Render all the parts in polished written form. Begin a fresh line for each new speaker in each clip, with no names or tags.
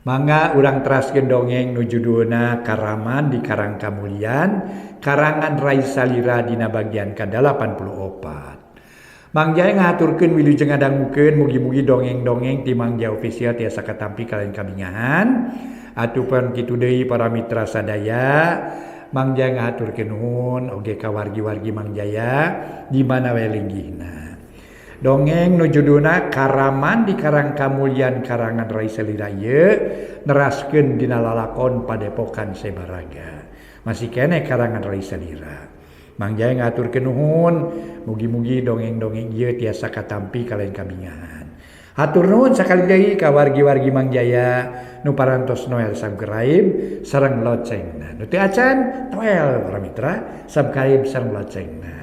Mangga urang teraskeun dongeng nu judulna Karaman di Karang Kamulyan, karangan Rai Salira dina bagian ka-84. Mang Jaya ngahaturkeun wilujeng ngadangukeun mugi-mugi dongeng-dongeng ti Mang Jaya Official tiasa katampi kalian kabingahan. Atupan kitu deui para mitra sadaya, Mang Jaya ngahaturkeun nuhun oge ka wargi-wargi Mang Jaya di mana we linggihna. Dongeng nu judulna Karaman di Karang Kamulyan karangan Rai Salira ieu neraskeun dina lalakon Padepokan Sebaraga. Masih keneh karangan Rai Salira. Mang Jaya ngahaturkeun nuhun, mugi-mugi dongeng-dongeng ieu tiasa katampi kalayan kabingahan. Hatur nuhun sakali deui ka wargi-wargi Mang Jaya nu parantos noel subscribe sareng locengna. Nu teu acan toel para mitra subscribe sareng locengna.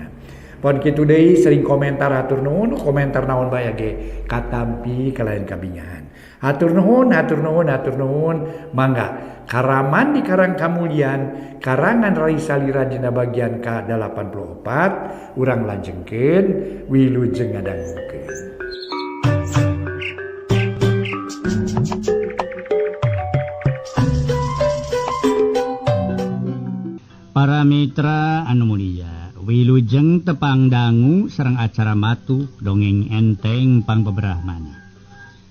Pon kitu deui sering komentar hatur nuhun, komentar naon bae ge katampi kalayan kabingahan. Hatur nuhun, hatur nuhun, hatur nuhun. Mangga Karaman di Karang Kamulyan karangan Rai Salira dina bagian ka-84 urang lajengkeun wilujeng ngadangukeun.
Para mitra anu mulia, wilujeng tepang dangu sareng acara matuh dongeng enteng pangbeberahmana.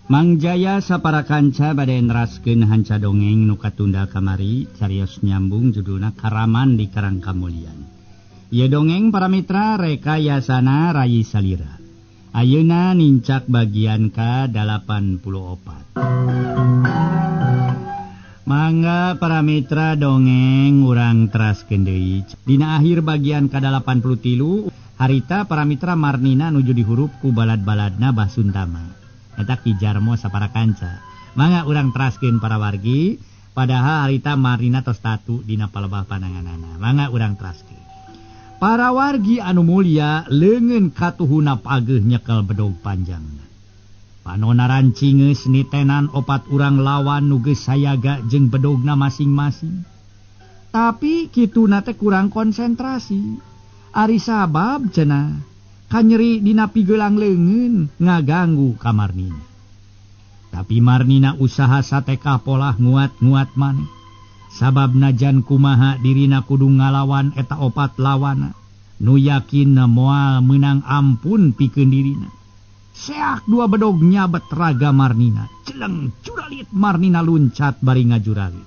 Mang Jaya sapara kanca bade neraskeun hanca dongeng nu katunda kamari carios nyambung judulna Karaman di Karang Kamulyan. Ieu dongeng para mitra rekayasana Rai Salira. Ayeuna nincak bagian ka-84. Mangga para mitra dongeng urang teraskeun deui. Dina akhir bagian ka-83 harita para mitra Marnina nuju dihurup ku balad-baladna Bah Suntama. Eta Ki Jarmo sapara kanca. Mangga urang teraskeun para wargi, padahal harita Marnina tos tatu dina palebah pananganana. Mangga urang teraskeun. Para wargi anu mulia leungeun katuhuna pageuh nyekel bedog panjangna. Panona rancingeus nitenan opat urang lawan nu geus sayaga jeung bedogna masing-masing. Tapi kituna teh kurang konsentrasi. Ari sabab cenah kanyeri dina pigelang leungeun ngaganggu ka Marnina. Tapi Marnina usaha satekah polah nguat-nguat maneh. Sabab najan kumaha dirina kudu ngalawan eta opat lawana. Nu yakin moal meunang ampun pikeun dirina. Seak dua bedog nyabet raga Marnina. Celeng curalit Marnina luncat bari ngajuralit.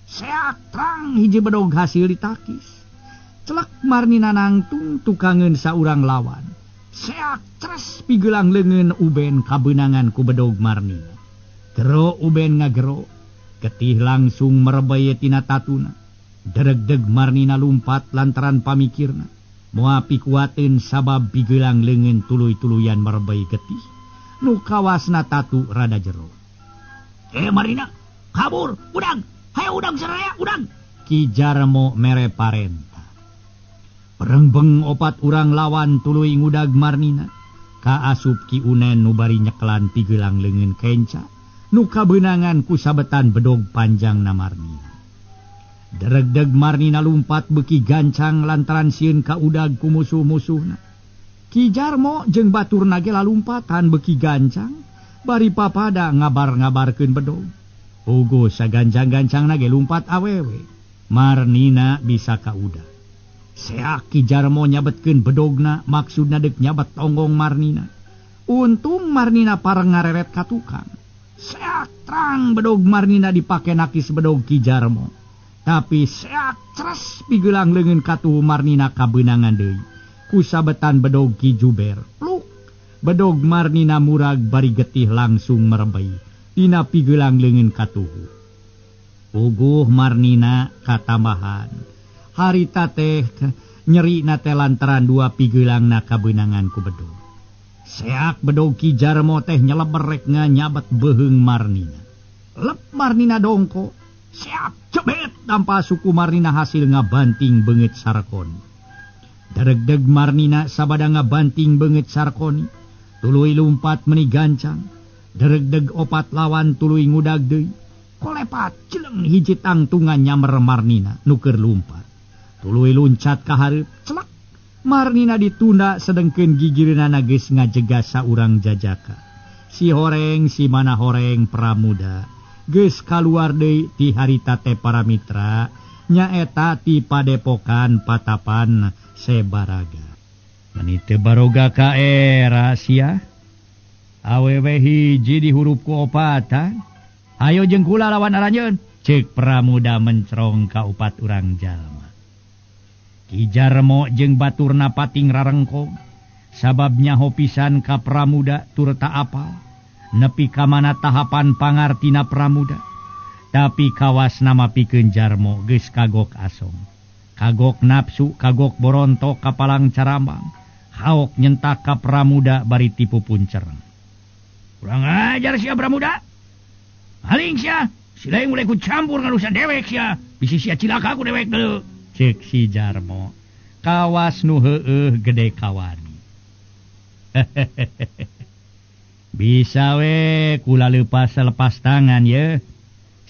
Seak trang hiji bedog hasil ditakis. Celek Marnina nangtung tukangeun saurang lawan. Seak tres pigelang leungeun Uben kabeunangan ku bedog Marnina. Gero Uben ngagero. Getih langsung merebeye tina tatuna. Deregdeg Marnina lumpat lantaran pamikirna. Moa pikuateun sabab pigelang leungeun tuluy-tuluyan merebei getih. Nu kawasna tatu rada jero. Marina, kabur, udang, hayo udang saraya, udang. Ki Jarmo mere parenta. Perengbeng opat urang lawan tuluy ngudag Marnina. Kaasup Ki Unen nu bari nyekelan pigelang leungeun kenca. Nu kabeunangan ku sabetan bedog panjangna Marnina. Deregdeg Marnina lumpat beuki gancang lantaran sieun ka udag ku musuh-musuhna. Ki Jarmo jeung baturna ge lalumpatan beuki gancang bari papada ngabar-ngabarkeun bedog. Ugo sagancang-gancangna ge lumpat awewe. Marnina bisa ka udag. Seak Ki Jarmo nyabetkeun bedogna maksudna deuk nyabet tonggong Marnina. Untung Marnina pareng ngareret ka tukang. Seak trang bedog Marnina dipake nakis bedog Ki Jarmo. Tapi seak tres pigelang leungeun katuhu Marnina kabeunangan deui. Ku sabetan bedog Ki Juber. Pluk. Bedog Marnina murag bari getih langsung merebei dina pigelang leungeun katuhu. Puguh Marnina katambahan. Harita teh nyerina teh lantaran dua pigeulangna kabeunangan ku bedog. Seak bedog Ki Jarmo teh nyeleber rek nyabet beuheung Marnina. Lep Marnina dongko. Seak cebet tanpa suku Marnina hasil ngabanting beungeut Sarkoni. Deregdeg Marnina sabada ngabanting beungeut Sarkoni. Tuluy lumpat meni gancang. Deregdeg opat lawan tuluy ngudag deui. Kolepat celeng hiji tangtungan nyamer Marnina nu keur lumpat. Tuluy luncat ka hareup, celak. Marnina ditunda sedengkeun gigireunana geus ngajega saurang jajaka. Si horeng si mana horeng pramuda. Geus kaluar deui ti harita teh para mitra nyaeta ti padepokan Patapan Sebaraga. Mani teu baroga ka era sia. Awewe hiji di hurup ku opatan. Ayo jeung kula lawan aranjeun. Ceuk Pramuda mencrong ka opat urang jalma. Ki Jarmo jeung baturna pating rarengkong. Sabab nyaho pisan ka Pramuda tur ta apal nepi ka mana tahapan pangartina Pramuda. Tapi kawas nama pikeun Jarmo geus kagok asong. Kagok nafsu, kagok borontok kapalang carambang. Haok nyentak ka Pramuda bari tipu puncereng. Kurang ajar sia Pramuda. Haling sia, silaing mulai ku campur ngarusan dewek sia. Bisi sia cilaka ku dewek deuleu. Ceuk si Jarmo. Kawas nu heueuh gede kawani. Bisa we kula leupas lepas tangan ye.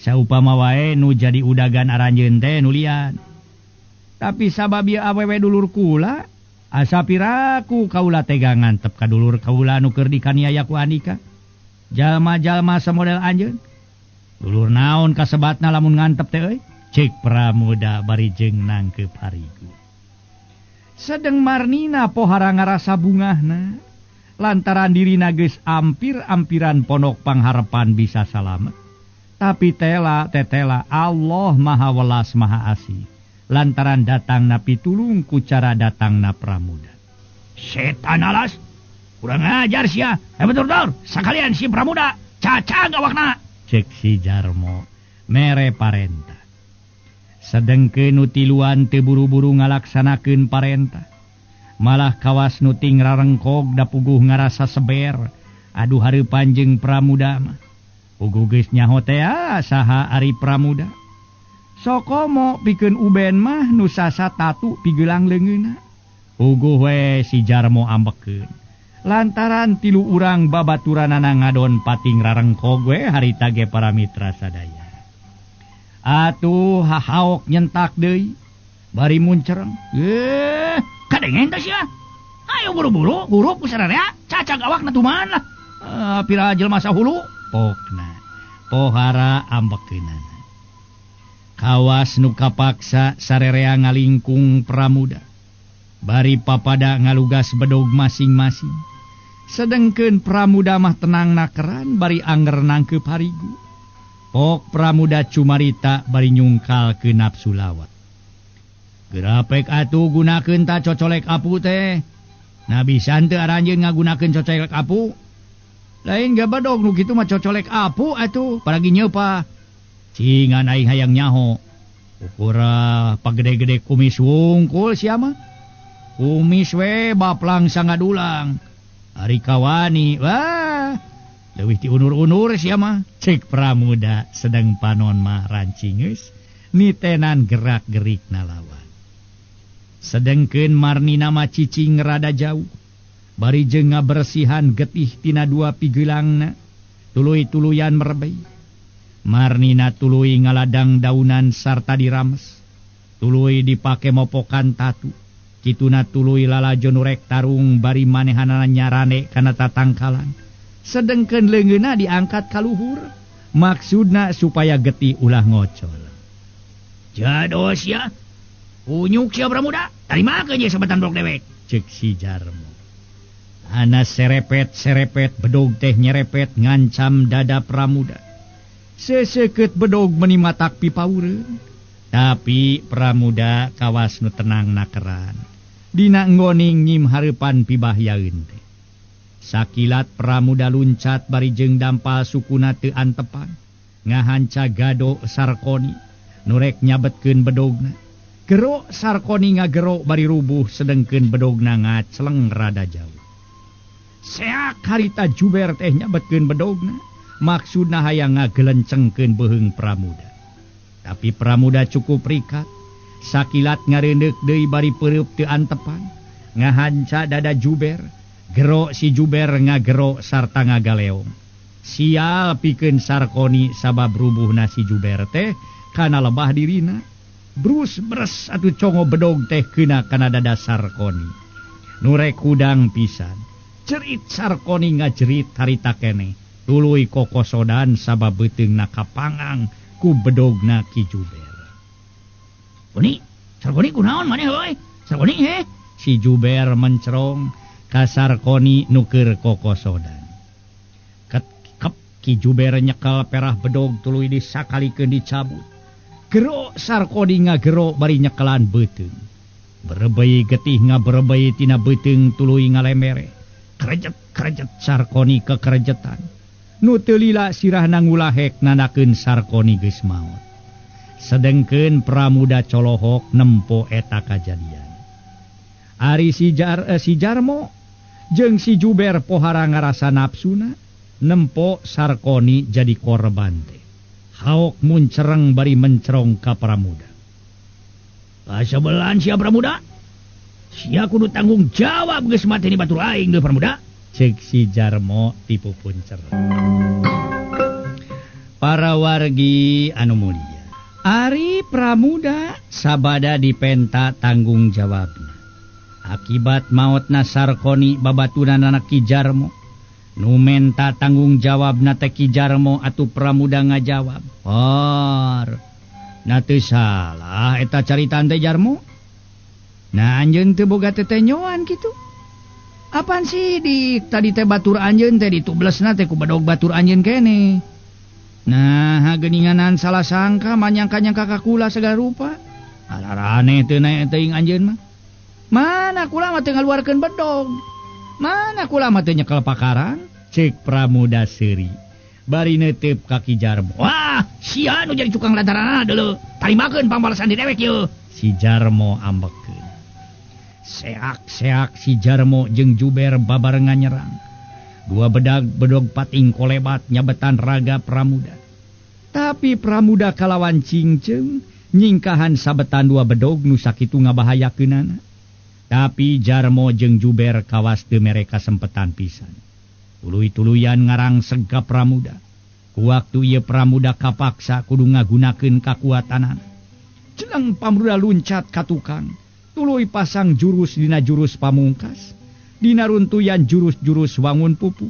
Saupama wae nu jadi udagan aranjeun teh nu lian. Tapi sabab ieu awewe dulur kula, asa piraku kaula tega ngantep ka dulur kaula nu keur dikaniaya ku Andika. Jalma-jalma samodel anjeun. Dulur naon kasebatna lamun ngantep teh euy? Ceuk Pramuda bari jeung nangkeup harigu. Sedeng Marnina pohara ngarasa bungahna lantaran dirina geus ampir-ampiran pondok pangharepan bisa salamet. Tapi tela tetela Allah Maha Welas Maha Asih lantaran datangna pitulung ku cara datangna Pramuda. Setan alas, kurang ajar sia. Betul-betul sakalian si Pramuda cacag awakna. Ceuk si Jarmo mere parenta. Sedengkeun nu tiluan teu buru-buru ngalaksanakeun parenta. Malah kawas nu ting rarengkog da puguh ngarasa seber. Aduh hareupan jeung Pramuda mah. Puguh geus nyaho teh saha ari Pramuda. Sokomo pikeun uben mah nu sasa tatu pigelang leungeunna. Puguh we si Jarmo ambekeun. Lantaran tilu urang babaturanana ngadon pating rarengkog we harita ge para mitra sadaya. Atuh hahaok nyentak deui bari muncereng. Kadengen teh sia. Ayo buru-buru, hurup ku sararea, cacag awakna tuman lah. Pira jelema sahulu pokna. Pohara ambekeunana. Kawas nu kapaksa sarerea ngalingkung Pramuda. Bari papada ngalugas bedog masing-masing. Sedengkeun Pramuda mah tenang nakeran bari anger nangkeup harigu. Pok Pramuda cumarita bari nyungkal ke nafsu lawat. Gerapek atuh gunakeun ta cocolek apu teh. Nah bisa teu aranjeun ngagunakeun cocolek apu. Lain gabadog nu kitu mah cocolek apu atuh, paragi nyeupah. Cingan aing hayang nyaho. Ukura pagede-gede kumis wungkul sia mah. Kumis we baplang sangadulang. Ari kawani, wah. Leuwih diunur-unur sia mah. Ceuk Pramuda sedang panon mah rancingeus nitenan gerak-gerik nalawan. Sedengkeun Marnina mah cicing rada jauh. Bari jeung ngabersihan getih tina dua pigeulangna, tuluy-tuluyan merebei. Marnina tuluy ngaladang daunan sarta dirames. Tuluy dipake mopokan tatu. Kituna tuluy lalajo nu rek tarung bari manehanana nyarane kana tatangkalan. Sedengkeun leungeunna diangkat ka luhur, maksudna supaya getih ulah ngocol. Jados ya, unyuk sia Pramuda, tarimakeun ye sabetan blok dewek. Ceuk si Jarmo. Ana serepet-serepet bedog teh nyerepet ngancam dada Pramuda. Seseukeut bedog meuni matak pipaureun. Tapi Pramuda kawas nu tenang nakeran. Dina nggoning nyim hareupan pibahyaeun teh. Sakilat Pramuda luncat bari jeung dampal sukuna teu antepan. Ngahanca gado Sarkoni nu rek nyabetkeun bedogna. Gero Sarkoni ngagero bari rubuh sedengkeun bedogna ngaceleng rada jauh. Seak harita Juber teh nyabetkeun bedogna, maksudna hayang ngagelencengkeun beuheung Pramuda. Tapi Pramuda cukup rikat. Sakilat ngareundeuk deui bari peureub teu antepan. Ngahanca dada Juber. Gero si Juber ngagero sarta ngagaleong. Sial pikeun Sarkoni sabab rubuhna si Juber teh kana lebah dirina. Brus bres atuh congo bedog teh keuna kana dada Sarkoni. Nu rek hudang pisan. Cerit Sarkoni ngajerit harita keneh. Tuluy kokosodan sabab beuteungna kapangang ku bedogna Ki Juber. Koni, Sarkoni kunaon maneh euy? Sarkoni heh? Si Juber mencerong ka Sarkoni nu keur kokosodan. Kep Ki Juber nyekel perah bedog tuluy disakalikeun dicabut. Gero Sarkoni ngagero bari nyekelan beuteung. Berebei getih ngaberebei tina beuteung tuluy ngalemere. Krejet-krejet Sarkoni kekerejetan. Nu teu lila sirahna ngulahek nandakeun Sarkoni geus maot. Sedengkeun Pramuda colohok nempo eta kajadian. Ari si Jarmo jeung si Juber pohara ngarasa napsuna nempo Sarkoni jadi korban teh. Haok muncereng bari mencerong ka Pramuda. Kasebelan sia Pramuda? Sia kudu tanggung jawab geus mateni batur aing deui Pramuda. Cek si Jarmo tipu puncer. Para wargi anu mulia, Ari Pramuda sabada dipenta tanggung jawabna. Akibat maotna Sarkoni babaturanana Ki Jarmo, nu menta tanggung jawabna teh Ki Jarmo atuh Pramuda ngajawab. Or, na teu salah eta caritaan teh Jarmo. Nah anjeun teu boga tetenyoan kitu. Apaan sih di tadi teh batur anjeun teh ditublesna teh ku bedog batur anjeun kene. Nah geuninganan salah sangka manyangka-nyangka ka kula segala rupa. Alarane teu nae teuing anjeun mah. Mana kula mah teu ngaluarkeun bedog. Mana kula mah teu nyekel pakarang? Ceuk Pramuda seuri. Bari neuteup ka Ki Jarmo. Wah, sia nu jadi tukang lantaranana deuleu. Tarimakeun pambalasan di dewek ieu. Si Jarmo ambekeun. Seak-seak si Jarmo jeung Juber babarengan nyerang. Dua bedag bedog pating kolebat nyabetan raga Pramuda. Tapi Pramuda kalawan cingceung nyingkahan sabetan dua bedog nu sakitu ngabahayakeunana. Tapi Jarmo jeung Juber kawas teu mere kasempetan pisan. Tuluy-tuluyan ngarangseg ka Pramuda. Ku waktu ieu Pramuda kapaksa kudu ngagunakeun kakuatanana. Celeng Pramuda luncat ka tukang. Tuluy pasang jurus dina jurus pamungkas. Dina runtuyan jurus-jurus wangun pupuh.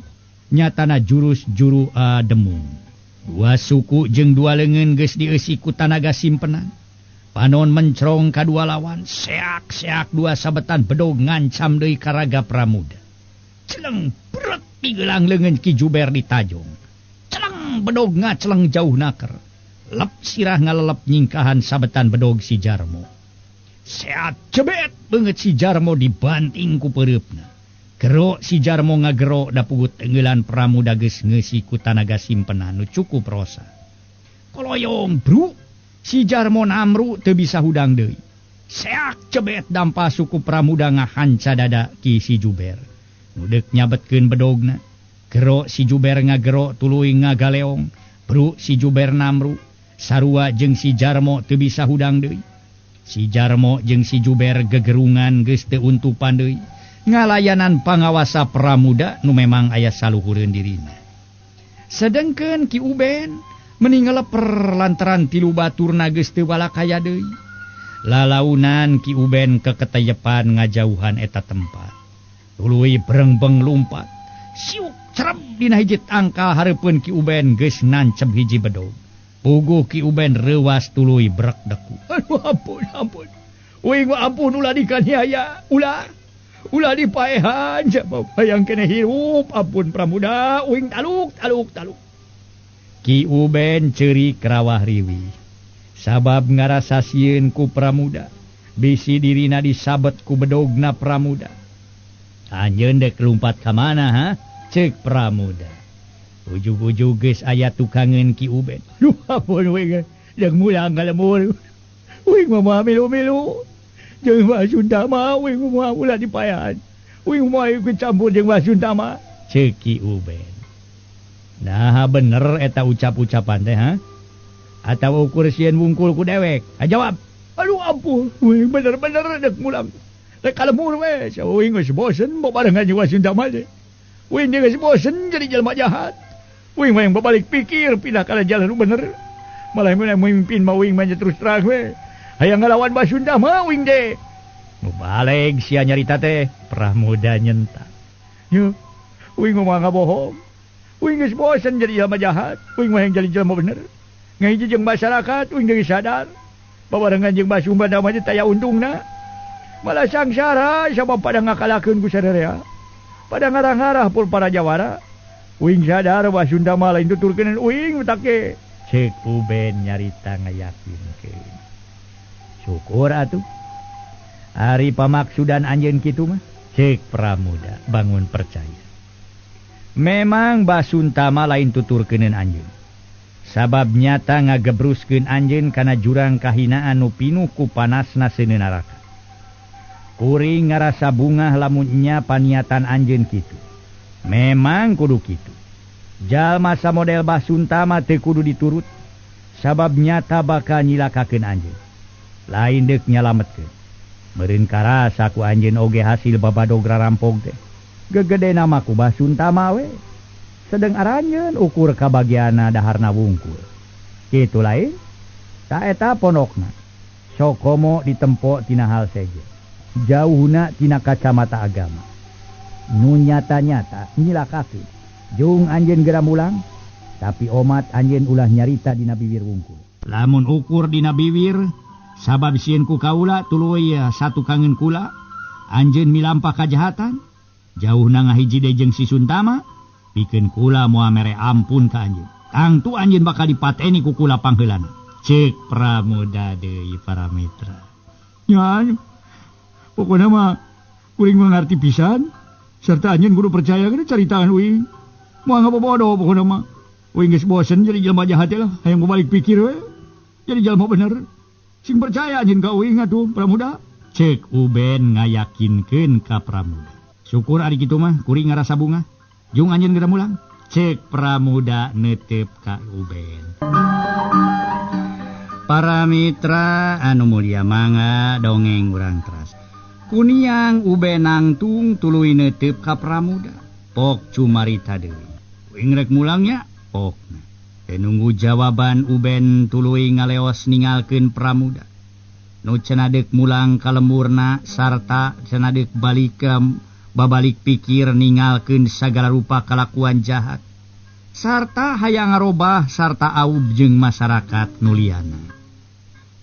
Nyatana jurus juru demung. Dua suku jeung dua leungeun geus dieusi ku tanaga simpenan. Panon mencerong ka dua lawan. Seak-seak dua sabetan bedog ngancam deui ka raga Pramuda. Celeng brek pigelang leungeun Ki Juber ditajong. Celeng bedog ngaceleng jauh naker. Lep sirah ngalelep nyingkahan sabetan bedog si Jarmo. Seat jebet beungeut si Jarmo dibanting ku peureupna. Gero si Jarmo ngagero da pugut tenggelan Pramuda geus ngeusi ku tanaga simpenan nu cukup rosa. Koloyong bru si Jarmo namru teu bisa hudang deui. Seak jebet dampa suku Pramuda ngahanca dada ki si Juber. Nu deuk nyabetkeun bedogna. Gero si Juber ngagero tuluy ngagaleong. Bru si Juber namru. Sarua jeung si Jarmo teu bisa hudang deui. Si Jarmo jeung si Juber gegerungan geus teu untupan deui. Ngalayanan pangawasa Pramuda nu memang aya saluhureun dirina. Sedengkeun Ki Uben meni ngeleper lantaran tilu baturna geus teu balakaya deui. Lalaunan Ki Uben keketeyepan ngajauhan eta tempat. Tuluy brengbeng lumpat. Siuk cerep dina hiji tangkal hareupeun Ki Uben geus nancep hiji bedog. Puguh Ki Uben reuwas tuluy brek deku. Aduh ampun ampun. Uing mah ampun ulah dikaniaya, ulah. Ulah dipaehan jabab hayang keneh hirup ampun Pramuda uing taluk taluk taluk. Ki Uben ceurik rawah riwih. Sabab ngarasa sieun ku Pramuda, bisi dirina disabet ku bedogna Pramuda. Anjeun deuk lumpat ka mana ha? Ceuk Pramuda. Ujug-ujug geus aya tukangeun Ki Uben. Duh ampun uing deuk mulang ka lemur. Uing mah milu-milu. Jeung Mbah Sundama uing mah ulah dipaehan. Uing mah ikut campur jeung Mbah Sundama. Ceuk Ki Uben. Nah bener eta ucap-ucapan teh ha? Atawa ukur sieun wungkul ku dewek? Ha jawab. Aduh ampun, uing bener-bener deuk mulang. Rek ka lemur we, uing geus bosen babarengan jeung Mbah Sundama teh. Uing geus bosen jadi jelema jahat. Uing mah yang babalik pikir pindah kana jalan nu bener. Malah mun mimpin mah uing mah terus terang we. Hayang ngalawan Mbah Sundama uing teh. Nu baleg sia nyarita teh, Pramuda nyentak. Yeuh, uing mah ngabohong.
Uing geus bosen jadi jelema jahat, uing mah yang jadi jelema bener. Ngahiji jeung masyarakat uing geus sadar. Babarengan jeung Basumba mah teh taya untungna. Malah sangsara sabab pada ngakalakeun ku sararea. Pada ngarah-ngarah pul para jawara. Uing sadar Basunda mah lain tuturkeun uing take. Cek Uben nyarita ngayakinkeun. Syukur atuh. Ari pamaksudan anjeun kitu mah. Cek Pramuda bangun percaya. Memang Basuntama lain tuturkeuneun anjeun. Sabab nyata ngagebruskeun anjeun kana jurang kahinaan nu pinuh ku panasna seuneu neraka. Kuring ngarasa bungah lamun nya paniatan anjeun kitu. Memang kudu kitu. Jalma samodel Basuntama teu kudu diturut. Sabab nyata bakal nyilakakeun anjeun. Lain deuk nyalametkeun. Meureun karasa ku anjeun oge hasil babadog rarampog teh. Gegede nama ku Basuntama we. Sedeng aranjeun ukur kabagianna daharna wungkul. Kitu lain? Ta eta pondokna. Sokomo ditempo tina hal seje. Jauhna tina kacamata agama. Nu nyata-nyata nyilakakeun. Jung anjeun geura mulang, tapi omat anjeun ulah nyarita dina biwir wungkul. Lamun ukur dina biwir, sabab sieun ku kaula tuluy satu kangen kula, anjeun milampah kajahatan, jauhna ngahiji deui jeung si Suntama, pikeun kula moal mere ampun ka anjeun. Tangtu anjeun bakal dipateni ku kula pangheulana. Cek Pramuda deui para mitra. Nya, pokona mah kuring mengerti pisan, serta anjeun kudu percaya kana caritaan uing. Moal ngabobodo pokona mah. Uing geus bosen jadi jelema jahat lah, hayang balik pikir we. Jadi jelema bener. Sing percaya anjeun ka uing atuh Pramuda. Cek Uben ngayakinkeun ka Pramuda. Syukur ari kitu mah kuring ngarasa bungah. Jung anjeun geura mulang. Cek Pramuda neuteup ka Uben. Para mitra anu mulia mangga dongeng urang teras. Kuniang Uben nangtung tuluy neuteup ka Pramuda. Pok cumarita deui. Uing rek mulangnya pokna. Teu nunggu jawaban Uben tuluy ngaleos ningalkeun Pramuda. Nu cenah deuk mulang ka lemburna sarta cenah deuk balik babalik pikir ningalkeun sagala rupa kalakuan jahat. Sarta hayang ngarobah sarta aub jeung masyarakat nu liana.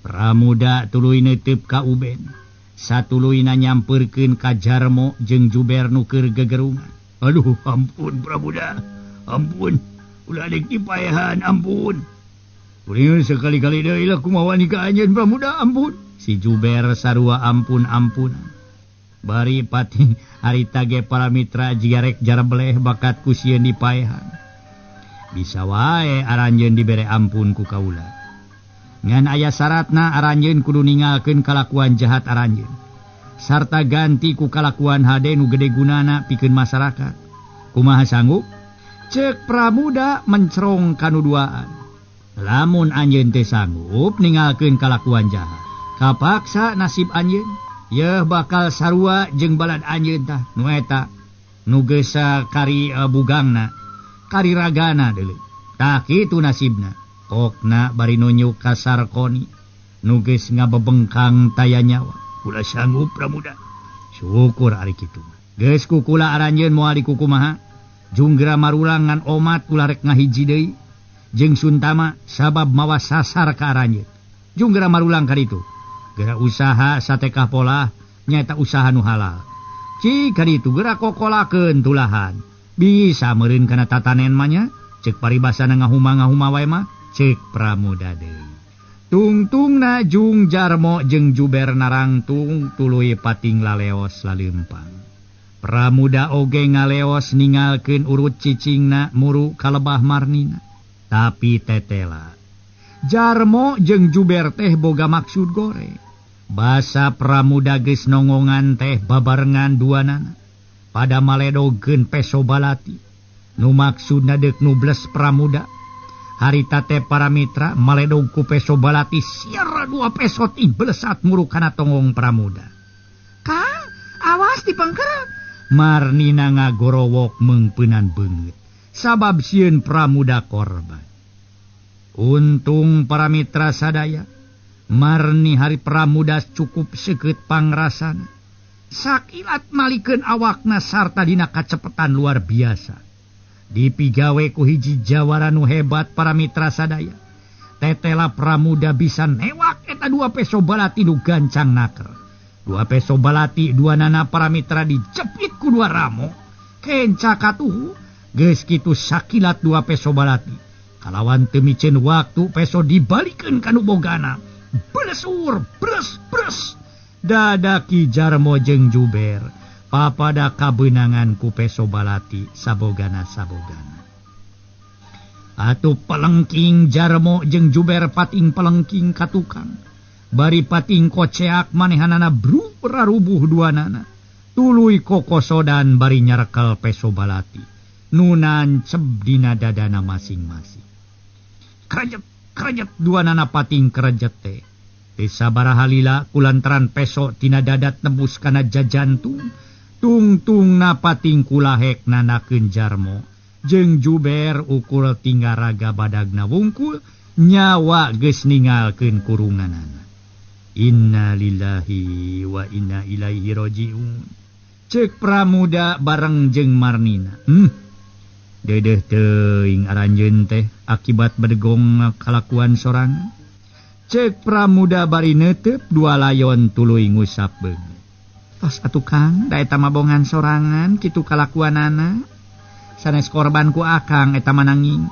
Pramuda tuluy neuteup ka Uben. Satuluyna nyampeurkeun ka Jarmo jeung Juber nu keur gegerungan. Aduh, ampun Pramuda. Ampun. Ulah deuk dipaehan, ampun. Kuring sekali-kali deui lah kumaha wani ka anjeun Pramuda, ampun. Si Juber sarua ampun-ampunan. Bari pati harita ge para mitra jiga rek jarableh bakat ku sieun dipaehan. Bisa wae aranjeun dibere ampun ku kaula. Ngan aya syaratna aranjeun kudu ningalkeun kalakuan jahat aranjeun. Sarta ganti ku kalakuan hade nu gede gunana pikeun masyarakat. Kumaha sanggup? Cek Pramuda mencerong kanu duaan. Lamun anjeun teh sanggup ningalkeun kalakuan jahat, kapaksa nasib anjeun yeuh bakal sarua jeung balad anjeun tah nu eta nu geus kari bugangna, kari ragana deuleu. Tah kitu nasibna. Pokna bari nunjuk ka Sarkoni nu geus ngabebengkang taya nyawa. Kula sanggup Pramuda. Syukur ari kitu. Geus ku kula aranjeun moal dikukumaha. Junggra marulang ngan omat ulah rek ngahiji deui jeung Suntama sabab mawa sasar ka aranjeun. Junggra marulang ka ditu. Geura usaha satekah polah nyaeta usaha nu halal. Cik ka ditu geura kokolakeun tulahan. Bisa meureun kana tatanen mah nya. Cek paribasana ngahuma-ngahuma wae mah. Cek Pramuda deui. Tungtungna Jung Jarmo jeung Juber narangtung tuluy pating laleos laleumpang. Pramuda oge ngaleos ningalkeun urut cicingna muru kalebah marnina. Tapi tetela Jarmo jeung Juber teh boga maksud gore. Basa Pramuda geus nongongan teh babarengan duanana. Pada maledogeun peso balati. Nu maksudna deuk nubles Pramuda. Harita teh para mitra maledog ku peso balati siar dua peso tibelesat muru kana tonggong Pramuda. Kang, awas dipengker. Marnina ngagorowok meungpeunan beungeut. Sabab sieun Pramuda korban. Untung para mitra sadaya, Marni hari Pramuda cukup seukeut pangrasana. Sakilat malikeun awakna sarta dina kacepetan luar biasa.
Dipigawe ku hiji jawara nu hebat para mitra sadaya. Tetela Pramuda bisa newak eta dua peso balati nu gancang naker. Dua peso balati dua nana para mitra dijepit ku dua ramo. Kenca katuhu geus kitu sakilat dua peso balati. Kalawan teu miceun waktu peso dibalikeun ka nu bogana. Blesur bres bres. Dada Ki Jarmo jeung Juber papada kabeunangan ku peso balati sabogana sabogana. Atuh pelengking Jarmo jeung Juber pating pelengking ka tukang. Bari pating koceak manehanana bru rarubuh duanana. Tuluy kokosodan bari nyarekel peso balati. Nu nancep dina dadana masing-masing. Krejet krejet duanana pating krejet teh. Sabaraha lila kulantaran peso tina dadat tembus kana jajantung tungtung napating kulahek nanakeun Jarmo jeung Juber ukul tinggal raga badagna wungkul nyawa geus ningalkeun kurunganana. Innalillahi wa inna ilaihi rajiun. Ceuk Pramuda bareng jeung Marnina. Deudeuh teuing aranjeun teh akibat bedegong kalakuan sorangan. Cek Pramuda bari neuteup dua layon tuluy ngusap beungeut. Tos atuh Kang, da eta mah bongan sorangan kitu kalakuanana. Sanes korban ku akang eta mah nanging,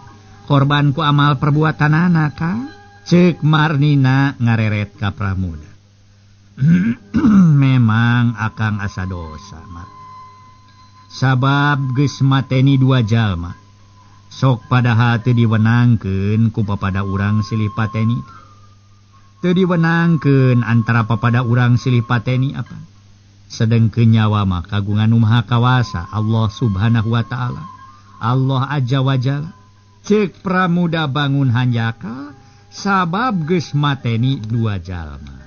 korban ku amal perbuatanana Kang. Cek Marnina ngareret ka Pramuda. Memang akang asa dosa, Mar. Sabab geus mateni dua jalma. Sok padahal teu diwenangkeun ku papada urang silih pateni. Teu diwenangkeun antara papada urang silih pateni apa. Sedengkeun nyawa mah kagungan nu Maha Kawasa Allah Subhanahu wa taala. Allah aja wajala. Ceuk Pramuda bangun hanjaka sabab geus mateni dua jalma.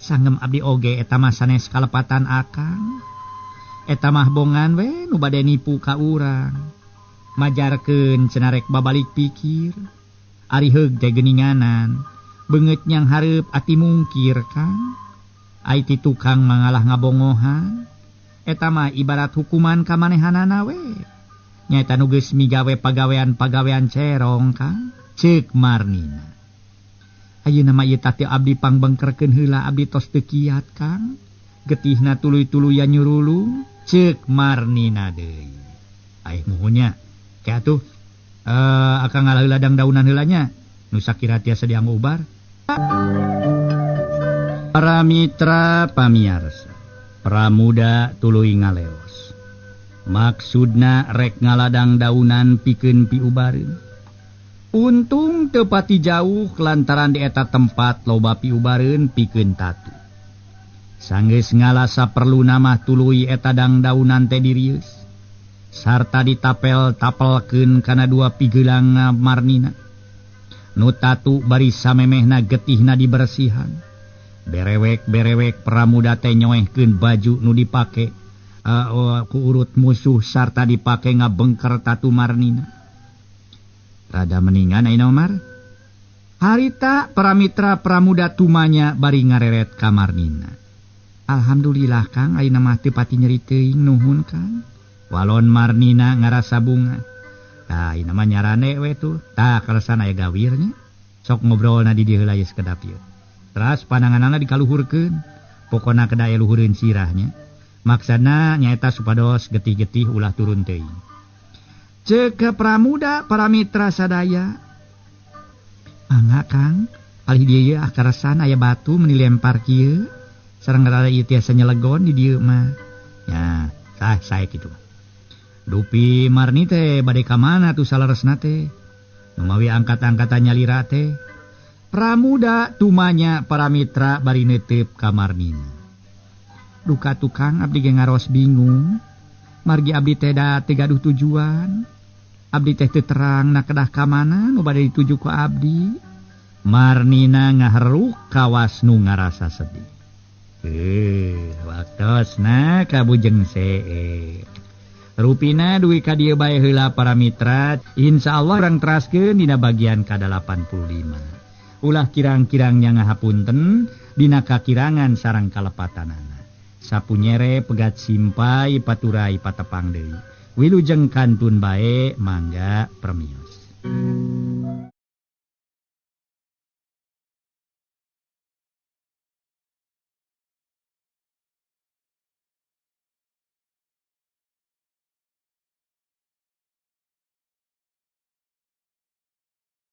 Sangem abdi oge eta mah sanes kalepatan akang. Eta mah bongan we nu bade nipu ka urang. Majarkeun cenah rek babalik pikir. Ari heug teh geuninganan. Beungeut nyang hareup ati mungkir Kang. Ai ti tukang mangalah ngabongohan. Eta mah ibarat hukuman ka manehanana we. Nyaeta nu geus migawe pagawean-pagawean cerong Kang. Ceuk Marnina. Ayeuna mah ieu teh abdi pangbengkerkeun heula abdi tos teu kiat Kang. Getihna tuluy-tuluyan nyurulung. Ceuk Marnina deui. Ai muhunnya. Ke atuh akang ngalah heula dangdaunan heula nya. Nu sakira tiasa dianggo ubar. Para mitra pamiarsa, Pramuda tuluy ngaleos. Maksudna rek ngaladang daunan pikeun piubareun. Untung teu pati jauh lantaran di eta tempat loba piubareun pikeun tatu. Sanggeus ngalasa perluna mah tuluy eta dangdaunan teh dirieus. Sarta ditapel-tapelkeun kana dua pigelang Marnina. Nu tatu bari samemehna getihna dibersihan. Berewek-berewek Pramuda teh nyoehkeun baju nu dipake ku urut musuh sarta dipake ngabengker tatu Marnina. Rada meningan ayeuna Mar. Harita para mitra Pramuda tumanya bari ngareret ka Marnina. Alhamdulillah Kang, ayeuna mah teu pati nyeri teuing, nuhun Kang. Walon Marnina ngarasa bunga. Tah ayeuna mah nyarane we tuh. Tah kalesan aya gawirnya. Sok ngobrolna di dieu heula ieu sakedap ieu. Teras pananganana dikaluhurkeun. Pokona kedah aya luhureun sirahnya. Maksana nyaeta supados getih-getih ulah turun teuing. Ceuk Pramuda para mitra sadaya. Mangga Kang, palih dieu ieu ah karesan aya batu meni lempar kieu. Sareng rada ieu tiasa nyelegon di dieu mah. Ya, tah sae kitu. Dupi Marni teh bade ka mana tuh saleresna teh? Numawi angkat-angkatan nyalira teh. Pramuda tumanya para mitra bari neuteup ka Marnina. Duka tukang abdi ge ngaros bingung. Margi abdi teh da teu gaduh tujuan. Abdi teh teu terang na kedah ka mana nu bade dituju ku abdi. Marnina ngaheruk kawas nu ngarasa sedih. Waktosna kabujeng seep. Rupina duwi ka dieu bae heula para mitra. Insyaallah urang teraskeun dina bagian ka-85. Ulah kirang-kirang nya ngahapunten dina kakirangan sareng kalepatanana. Sapunyere pegat simpai paturai patepang deui. Wilujeng kantun bae, mangga permios.